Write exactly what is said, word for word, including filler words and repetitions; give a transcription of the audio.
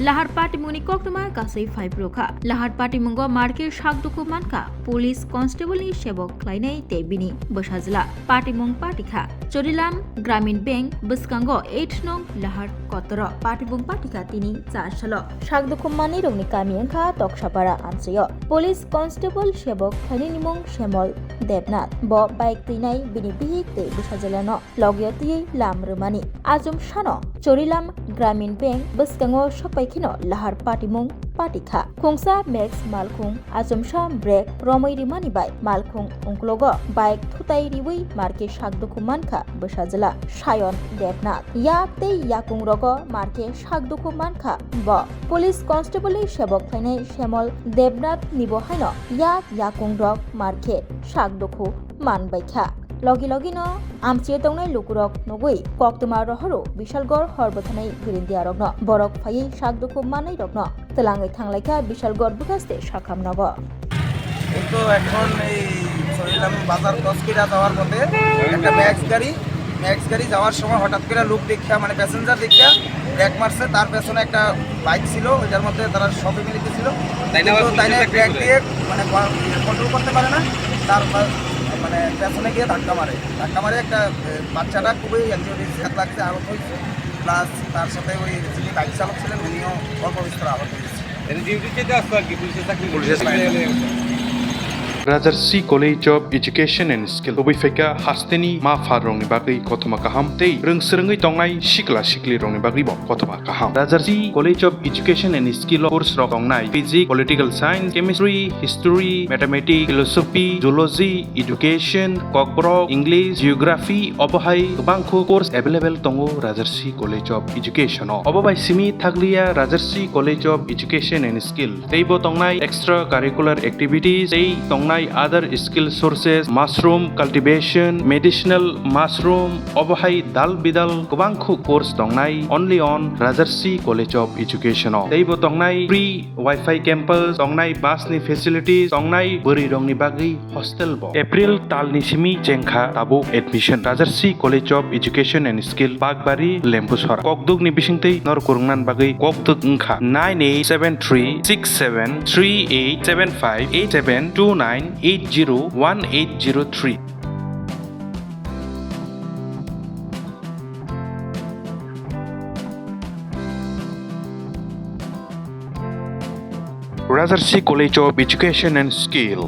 Lahar patimungni koktwma kasui phaiphuru kha. Lahar patimungo marke sakdukhu mankha police constable ni sebok khlainai tei bini bwsajwla. Patimung patikha Chorilam Gramin Bank bwskango eight nong Lahar kotoro. Patimung patikha tini char salo. Sakdukhu manwi rokni kami wngkha Toksapara amchaio. Police constable sebok khlainai ni mung Semol Debnath. Bo bike twinai bini bihik tei bwsajwlano logio twiwi lam rwmani. Achomsano Chorilam Gramin Bank bwskango sokpai kheno Lahar patimung patikha. Khungsa Max malkhung achomsa brake romwi rimani bai malkhung ungklogo bike thutai riwi marke sakdukhu mankha bwsajwla Sayon Debnath. Yak tei yakung rogo marke sakdukhu mankha bo. Police constable ni sebok khlainai Semol Debnath nibo haino yak yakung rok marke sakdukhu manbaikha. Logi logino amchio tongnai lukurok nugwi koktwma rohoro Bishalgor hor bwthanai birindiarokno borok phaiwi sakdukhu mannairokno twlangwi thanglaikha Bishalgor bwkhaste sakham nogo. এই তো এখন এই চরিলাম বাজার কসকিরা যাওয়ার পথে একটা ম্যাক্স গাড়ি, ম্যাক্স গাড়ি যাওয়ার সময় হঠাৎ করে লোক দেখিয়া, মানে প্যাসেঞ্জার দেখিয়া ব্রেক মারছে। তার পেছনে একটা বাইক ছিল, ওইটার মধ্যে তারা সব ফ্যামিলিতে ছিল। তাই না, কিন্তু আবার তাই না, পুলিশে ব্রেক ব্রেক করে। দিয়ে মানে কন্ট্রোল করতে পারে না, তার পা-, মানে পেছনে গিয়ে ধাক্কা মারে। ধাক্কা মারে একটা, এ, বাচ্চাটা খুবই ইনজুরিজ লাগছে, আহত হয়েছে। প্লাস তার সাথে ওই যিনি বাইক চালক ছিলেন, উনিও অল্প বিস্তর আহত হয়েছে। এটা ডিউটি চেতে আসতো আর কি, পুলিশের চাকরি পুলিশের করতে। চাকরি। Rajarsi College of Education and Skill. Tubui phaikha hasteni ma pha rokni bagwi kothoma kaham tei rwng swrwngwi tongnai sikla sikli rokni bagwi bo kothoma kaham. Rajarsi College of Education and Skill o course rok tongnai physics, political science, chemistry, history, mathematics, philosophy, zoology, education, kokborok, English, geography, obo hai kwbangkhu course available tongo Rajarsi College of Education o. Obo bai simi thakliya Rajarsi College of Education and Skill. Teibo tongnai extra curricular activities, tei tongnai other skill sources, mushroom cultivation, medicinal mushroom, obo hai dal bidal kwbangkhu course tongnai only on Rajarsi College of Education o. Teibo tongnai free Wi-Fi campus, tongnai bus ni facilities, tongnai bwrwi rokni bagwi hostel bo. April tal ni simi chengkha tabuk admission. Rajarsi College of Education and Skill, Bakbari, Lembusora. Kokduk ni bisingtwi nor kwrwngna bagwi kokduk wngkha nine eight seven three six seven three eight seven five eight seven two nine eight zero one eight zero three. Rajarsi College of Education and Skill.